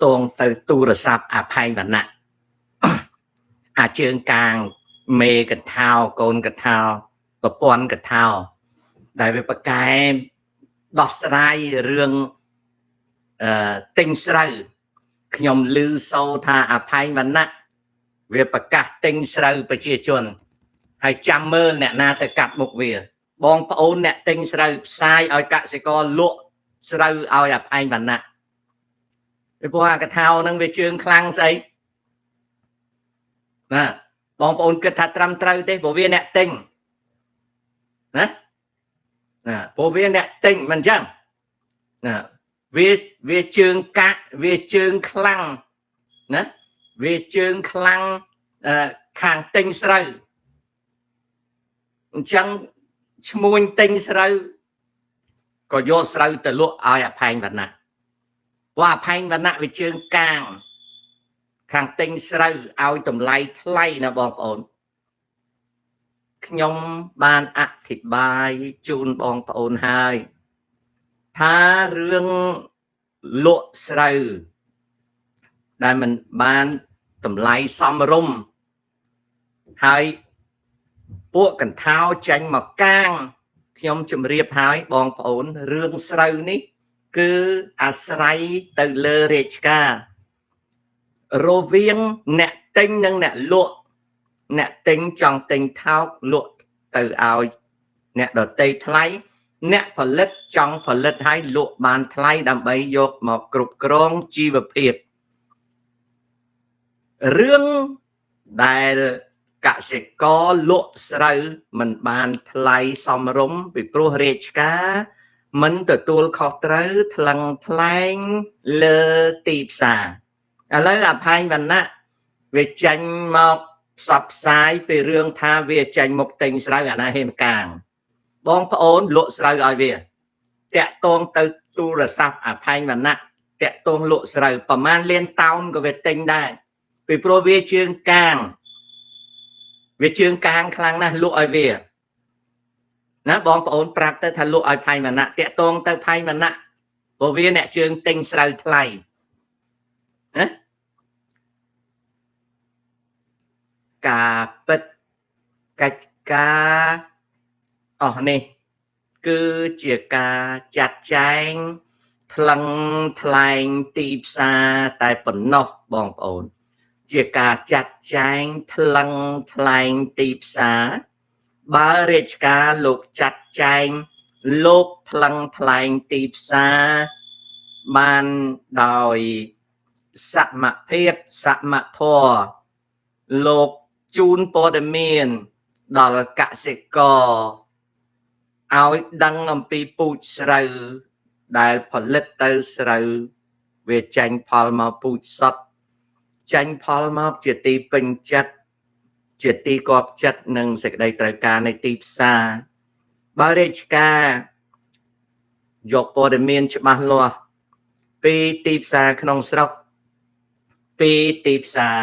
តងទៅទូរស័ព្ទអាផែងវណ្ណៈអាជើងកាងមេកថោកូនកថោប្រពន្ធកថោដែលវាប្រកែដោះស្រាយរឿងទិញស្រូវខ្ញុំឮសូរថាអាផែងវណ្ណៈវាប្រកាសទិញស្រូវប្រជាជនហើយចាំមើលអ្នកណាទៅកាត់មុខវាបងប្អូនអ្នកទិញស្រូវផ្សាយឲ្យកសិករលក់ស្រូវឲ្យអាផែងវណ្ណៈពីព្រោះអាកថោហ្នឹងវាជើងខ្លាំងស្អីណាបងប្អូនគិតថាត្រឹមត្រូវទេព្រោះវាអ្នកទិញណាណាព្រោះវាអ្នកទិញមិនអញ្ចឹងណាវាជើងកាក់វាជើងខ្លាំងណាវាជើងខ្លាំងខាងទិញស្រូវអញ្ចឹងឈ្មួញទិញស្រូវក៏យកស្រូវទៅលក់ឲ្យអាផែងវណ្ណៈព្រោះអាផែងវណ្ណៈវាជើងកាងខាងទិញស្រូវឲ្យតម្លៃថ្លៃណាបងប្អូនខ្ញុំបានអធិប្បាយជូនបងប្អូនហើយថារឿងលក់ស្រូវដែលមិនបានតម្លៃសមរម្យហើយពួកកន្ធោចេញមកកាងខ្ញុំជម្រាបហើយបងប្អូនរឿងស្រូវនេះគឺអាស្រ័យទៅលើរាជការរវាងអ្នកទិញនិងអ្នកលក់អ្នកទិញចង់ទិញថោកលក់ទៅឲ្យអ្នកដទៃថ្លៃអ្នកផលិតចង់ផលិតឲ្យលក់បានថ្លៃដើម្បីយកមកគ្រប់គ្រងជីវភាពរឿងដែលកសិករលក់ស្រូវមិនបានថ្លៃសមរម្យពីព្រោះរាជការមិនទទួលខុសត្រូវថ្លឹងថ្លែងលើទីផ្សារឥឡូវអាផែងវណ្ណៈវាចេញមកផ្សព្វផ្សាយពីរឿងថាវាចេញមកទិញស្រូវអាណាហេមកាងបងប្អូនលក់ស្រូវឲ្យវាតាក់ទងទៅទូរស័ព្ទអាផែងវណ្ណៈតាក់ទងលក់ស្រូវប្រមាណលានតោនក៏វាទិញដែរពីព្រោះវាជើងកាងវាជើងកាងខ្លាំងណាស់លក់ឲ្យវាណាបងប្អូនប្រាប់ទៅថាលក់ឲ្យផែងវណ្ណៈតាក់ទងទៅផែងវណ្ណៈព្រោះវាអ្នកជើងទិញស្រូវថ្លៃណាការពិតកិច្ចការអស់នេះគឺជាការចាត់ចែងថ្លឹងថ្លែងទីផ្សារតែប៉ុណ្ណោះបងប្អូនជាការចាត់ចែងថ្លឹងថ្លែងទីផ្សារបើរាជការលោកចាត់ចែងលោកថ្លឹងថ្លែងទីផ្សារបានដោយសមភាពសមធម៌លោកជូនព័ត៌មានដល់កសិករឲ្យដឹងអំពីពូជស្រូវដែលផលិតទៅស្រូវវាចេញផលមកពូជសុទ្ធចេញផលមកជាទីពេញចិត្តជាទីគាប់ចិត្តនិងសេចក្តីត្រូវការនៃទីផ្សារបើរាជការយកព័ត៌មានច្បាស់លាស់ពីទីផ្សារក្នុងស្រុកពីទីផ្សារ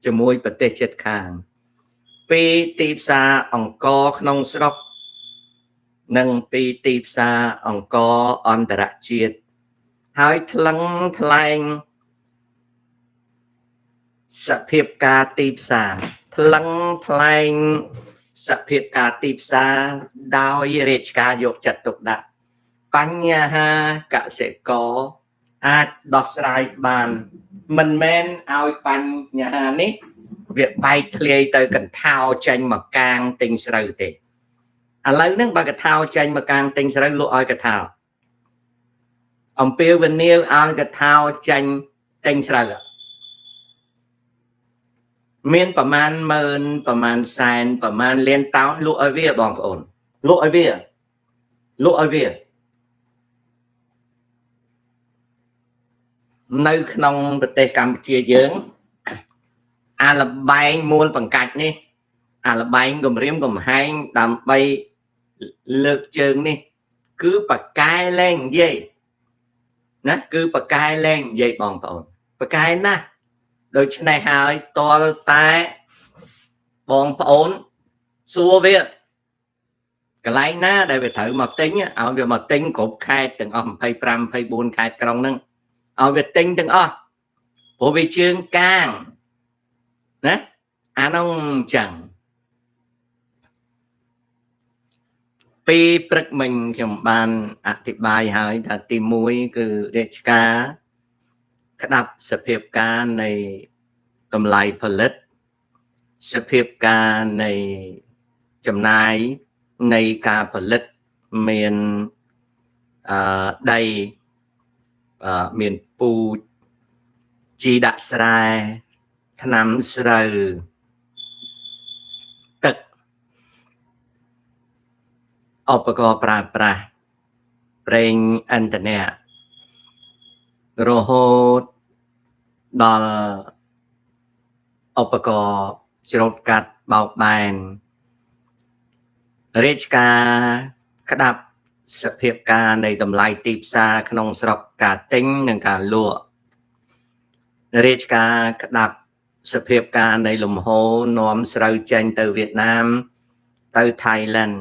ជាមួយប្រទេសជិតខាងពីទីផ្សារអង្គរក្នុងស្រុកនិងពីទីផ្សារអង្គរអន្តរជាតិហើយថ្លឹងថ្លែងសភាពការទីផ្សារថ្លឹងថ្លែងសភាពការទីផ្សារដោយរាជការយកចិត្តទុកដាក់បញ្ហាកសិករអាចដោះស្រាយបានមិនមែនឲ្យបញ្ហានេះវាបែកធ្លាយទៅកន្ធោចេញមកកាងទិញស្រូវទេឥឡូវហ្នឹងបើកថោចេញមកកាងទិញស្រូវលក់ឲ្យកថោអំពាវនាវឲ្យកថោចេញទិញស្រូវមានប្រមាណម៉ឺនប្រមាណសែនប្រមាណលានតោនលក់ឲ្យវាបងប្អូនលក់ឲ្យវាលក់ឲ្យវានៅក្នុងប្រទេសកម្ពុជាយើងអាលបែងមូលបង្កាច់នេះអាលបែងគម្រាមកំហែងដើម្បីលើកជើងនេះគឺបកែលែងនិយាយណាគឺបកែលែងនិយាយបងប្អូនបកែណាស់ដូច្នេះហើយតលតែបងប្អូនសួរវាកន្លែងណាដែលវាត្រូវមកទិញឲ្យវាមកទិញគ្រប់ខេត្តទាំងអស់25 24ខេត្តក្រុងហ្នឹង ឲ្យវាទិញទាំងអស់ព្រោះវាជើងកាងណាអានោះចឹងពីព្រឹកមិញខ្ញុំបានអធិប្បាយហើយថាទី1គឺរាជការក្តាប់សភាពការនៃតម្លៃផលិតសភាពការនៃចំណាយនៃការផលិតមានដីមានពូជជីដាក់ស្រែថ្នាំស្រូវទឹកឧបករណ៍ប្រើប្រាស់ប្រេងឥន្ធនៈរហូតដល់ឧបករណ៍ច្រូតកាត់បោកបែនរាជការក្តាប់សភាពការនៃតម្លៃទីផ្សារក្នុងស្រុកការទិញនិងការលក់រាជការក្តាប់សភាពការនៃលំហូរនាំស្រូវចេញទៅវៀតណាមទៅថៃឡែន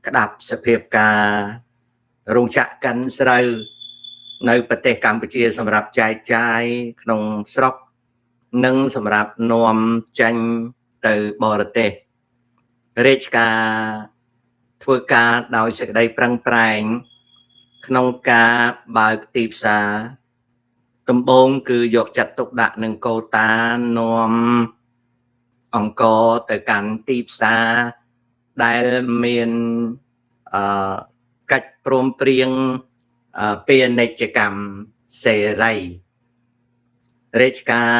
ក្តាប់សភាពការរោងចក្រកិនស្រូវនៅប្រទេសកម្ពុជាសម្រាប់ចែកចាយក្នុងស្រុកនិងសម្រាប់នាំចេញទៅបរទេសរាជការធ្វើការដោយសេចក្តីប្រឹងប្រែងក្នុងការបើកទីផ្សារដំបូងគឺយកចិត្តទុកដាក់នឹងកូតានាំអង្ករទៅកាន់ទីផ្សារដែលមានកិច្ចព្រមព្រៀងពាណិជ្ជកម្មសេរីរាជការ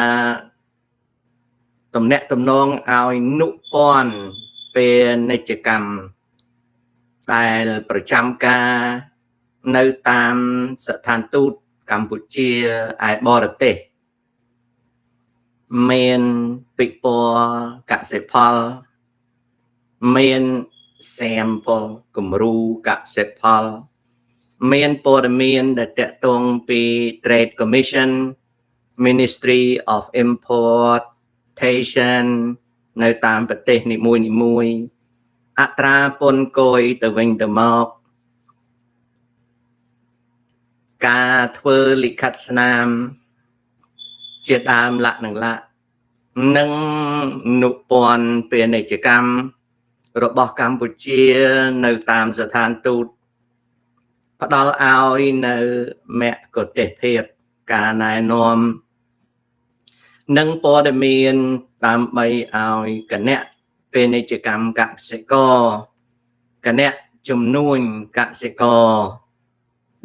ទំនាក់ទំនងឲ្យនុព័ន្ធពាណិជ្ជកម្មដែលប្រចាំការនៅតាមស្ថានទូតកម្ពុជាឯបរទេសមានពិព័រណ៍កសិផលមាន sample គំរូកសិផលមានព័ត៌មានដែលតាក់ទងពី Trade Commission Ministry of Importation នៅតាមប្រទេសនីមួយនីមួយអត្រាពន្ធគយទៅវិញទៅមកការធ្វើលិខិតស្នាមជាដើមលក្ខនឹងលក្ខនិងនុព័ន្ធពាណិជ្ជកម្មរបស់កម្ពុជានៅតាមស្ថានទូតផ្ដល់ឲ្យនៅមគ្គុទ្ទេសភាពការណែនាំនិងព័ត៌មានដើម្បីឲ្យគណៈពាណិជ្ជកម្មកសិករគណៈជំនួញកសិករ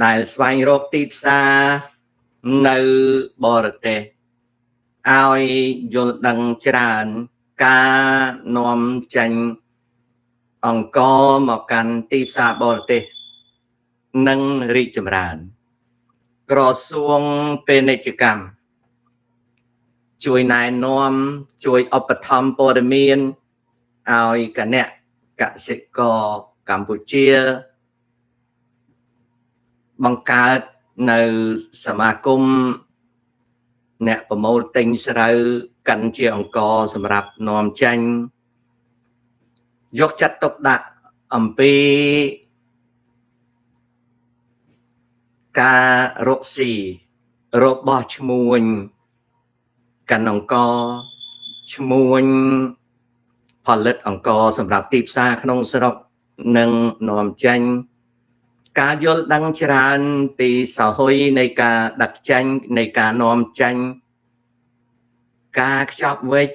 ដែលស្វែងរកទីផ្សារនៅបរទេសឲ្យយល់ដឹងច្រើនការនាំចេញអង្ករមកកាន់ទីផ្សារបរទេសនិងរីកចម្រើនក្រសួងពាណិជ្ជកម្មជួយណែនាំជួយឧបត្ថម្ភព័ត៌មានឲ្យគណៈកសិករកម្ពុជាបង្កើតនៅសមាគមអ្នកប្រមូលទិញស្រូវកិនជាអង្ករសម្រាប់នាំចេញយកចិត្តទុកដាក់អំពីការរកស៊ីរបស់ឈ្មួញកាន់អង្ករឈ្មួញផលិតអង្ករសម្រាប់ទីផ្សារក្នុងស្រុកនិងនាំចេញការយល់ដឹងច្រើនពីសហុយនៃការដឹកចេញនៃការនាំចេញការខ្ចប់វេច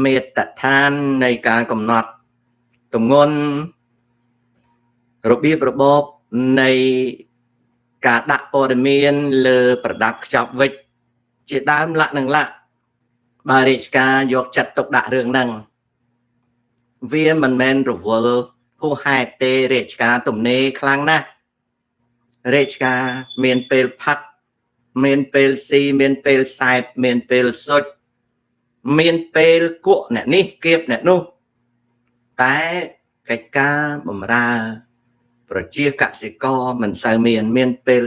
មាត្រដ្ឋាននៃការកំណត់ទម្ងន់របៀបរបបនៃការដាក់ព័ត៌មានលើប្រដាប់ខ្ចប់វេចជាដើមលក្ខនឹងលក្ខបើរាជការយកចិត្តទុកដាក់រឿងហ្នឹងវាមិនមែនរវល់ហួសហេតុទេរាជការទំនេរខ្លាំងណាស់រាជការមានពេលផឹកមានពេលស៊ីមានពេលសែបមានពេលសុចមានពេលគក់អ្នកនេះគៀបអ្នកនោះតែកិច្ចការបម្រើប្រជាកសិករមិនសូវមានពេល